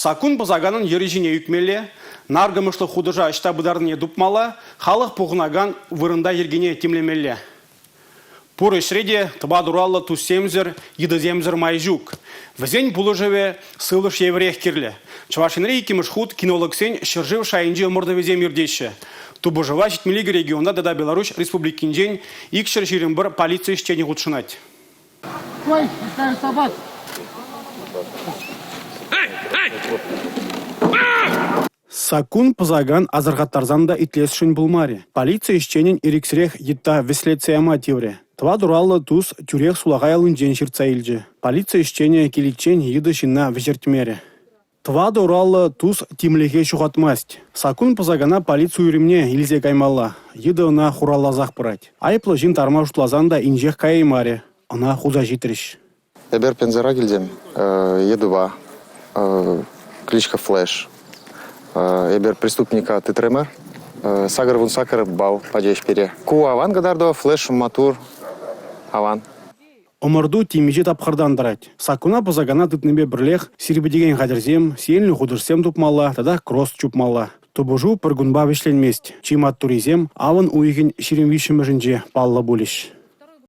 Саккун пӑсаканӑн йӗрӗ ҫине ӳкмелле, наркӑмӑшлӑ хутӑша ӑҫта пытарнине тупмалла, халӑх пухӑнакан вырӑнта йӗркене тимлемелле. Пур ӗҫре те тӑват ураллӑ туссемсӗр, йытӑсемсӗр май ҫук. Вӗсен пулӑшӑвӗ сывлӑш евӗрех кирлӗ. Чӑваш Енре иккӗмӗш хут кинологсен ҫӗршыв шайӗнчи ӑмӑртӑвӗсем иртеҫҫӗ. Тупӑшӑва 72 регионта тата Беларуҫ Республикинчен 221 полици ӗҫченӗ хутшӑнать. Стой, собак! Саккун пӑсакан асӑрхаттарсан та итлесшӗн пулмарӗ. Полици ӗҫченӗн ирӗксӗрех йытта вӗслетсе яма тиврӗ. Тӑват ураллӑ тус тӳрех сулахай аллинчен ҫыртса илчӗ. Полици ӗҫченӗ киличчен йытӑ ҫынна вӗҫертмерӗ. Тӑватӑ ураллӑ тус тимлӗхе ҫухатмасть. Саккун пӑсакана полици уйрӑмне илсе каймалла. Йытӑ ӑна хуралласах пырать. Айӑплӑ ҫын тарма шутласан та инҫех каяймарӗ. Ӑна хуса ҫитрӗҫ. Эпир Пензӑра килтӗм йытӑпа, кличка Флэш. Эпир преступника тытрӑмӑр, 88 балл пачӗҫ пире. Ку аван кӑтарту, Флэш маттур, аван. Ӑмӑрту темиҫе тапхӑртан тӑрать. Саккуна пӑсакана тытнипе пӗрлех сирпӗтекен хатӗрсем, сиенлӗ хутӑшсем тупмалла тата кросс чупмалла. Тупӑшу пӗр кунпа вӗҫленмест. Чи маттуррисем авӑн уйӑхӗн 23-мӗшӗнче паллӑ пулӗҫ.